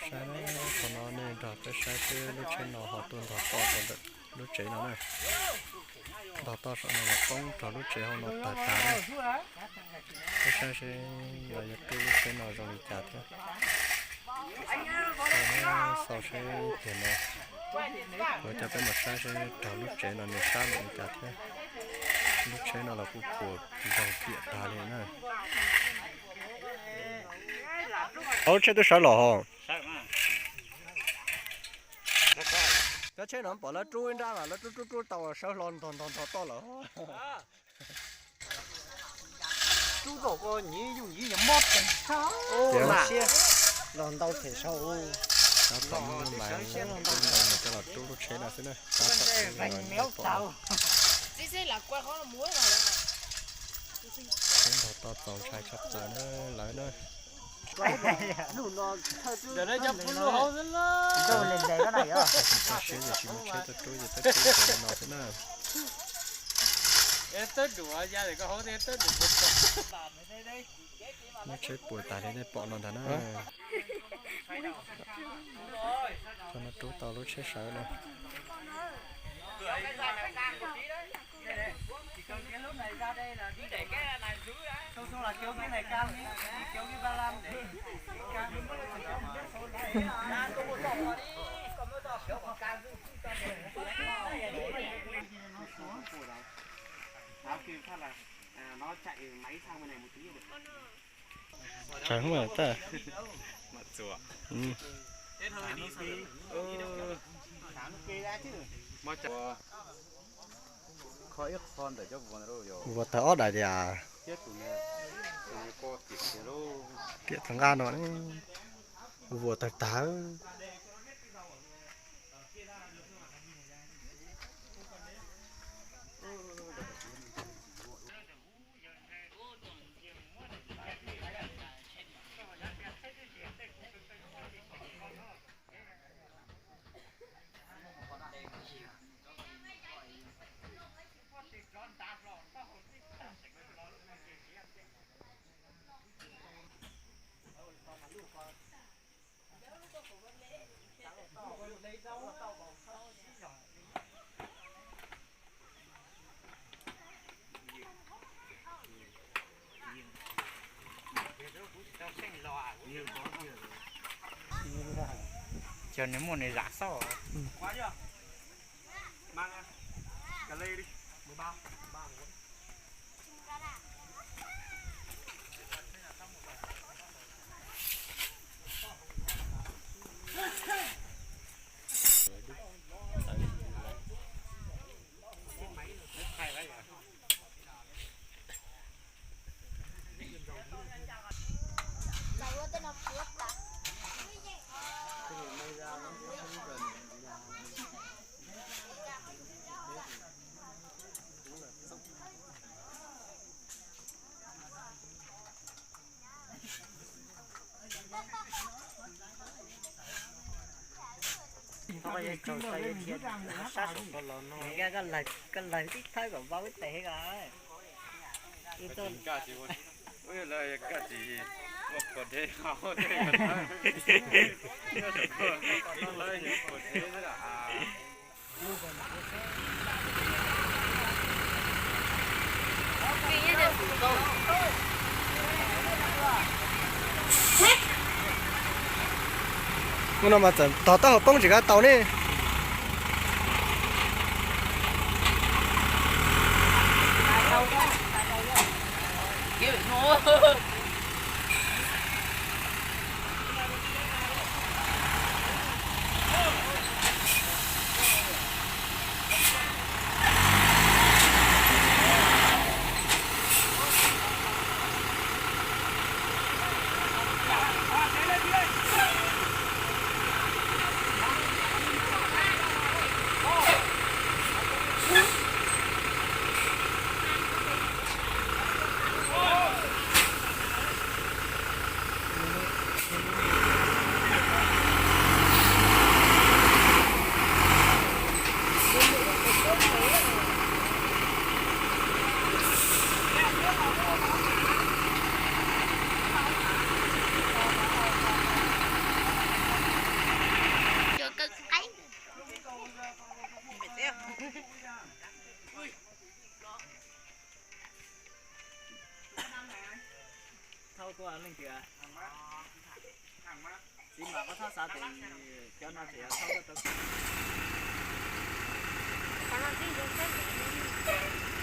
Saib na, qhov no nej nrog peb saib seb lub tsheb no ho tuaj ntog toj rau ntawm lub tsev no na. Ntog toj saum no los poob rau lub tsev hauv no tawg tag na. Peb saib seb lawv yuav rub lub tsheb no zoo li cas thiab. Xauj seb tiag no, lawv coj peb mus saib seb raug lub tsev no nws sab npaum li cas thiab. Lub tsheb no los kuj puas nraug kiam tag li na. Lub tsheb twb sawv los hos. Cov tsheb no pom lawv rub ib nrab mas lawv rub rub rub tau sawv hlo ntog ntog ntog toj lawm. Rub tau ko nyiv yus nyiv yog mob tag. Los ntau them sau. Tab tom mas coj los rub lub tsheb no xwb na. Tab tom pom tsheb ntog toj txaus ntshai tshaj plaws na lawv na. Tsis tso siab ces tsis muaj tsheb tuaj rub ces peb rub tau li no xwb na. Lub tsheb puas tas li nej pom no ntag na. Thaum no rub tau lub tsheb sawv no. Tseev mas tag. Vuas tawg ob daim tias. Piam tag nqaj no, vuas tawg tag. Cov nws muaj nws zam xauj. Koj lawg tib thawb kom vau ib tes ko. Mus no mas txawm tog taub hau poob tsis kav tau ne. Leej twg? Txiv mas koj txhob xav tias cov no tseem yog thaub koj tau. Qhov no tib zoo saib ntawd.